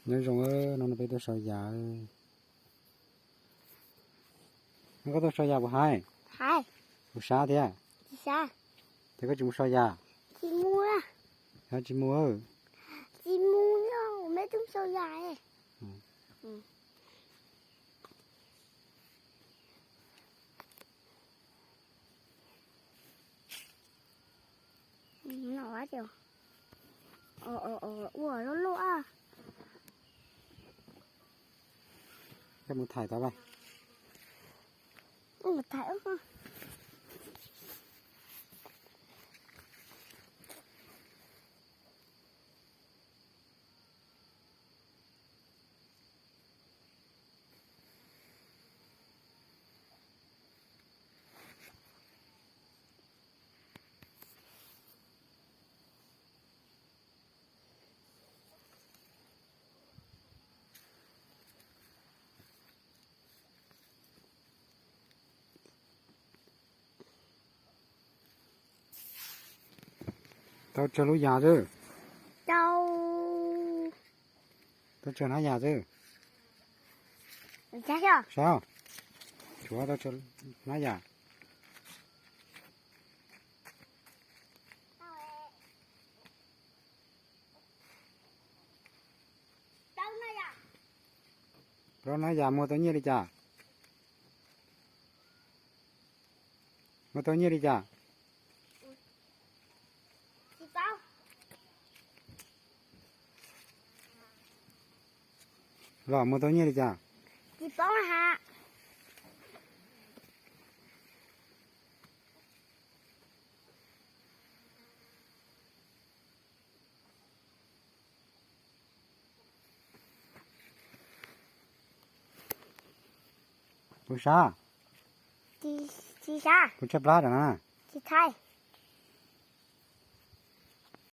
Nyob zoo, no peb tuaj sau yam. No koj tuaj sau yam puas hais? Puas sab thiab? Ces koj tsis mus sau yam? Tsis mus. Ua loj loj. Mus thaiv tau. Tau tsawg lub yam xwb? Tau tsawg hnab yam xwb? Saib, tshuav tau tsawg hnab yam? Plaub hnab yam. Muag tau nyiaj li cas? Muag tau nyiaj li cas? Los muag tau nyiaj li cas? Puas sab? Puas tshaib plab rau na? Tsis tshaib.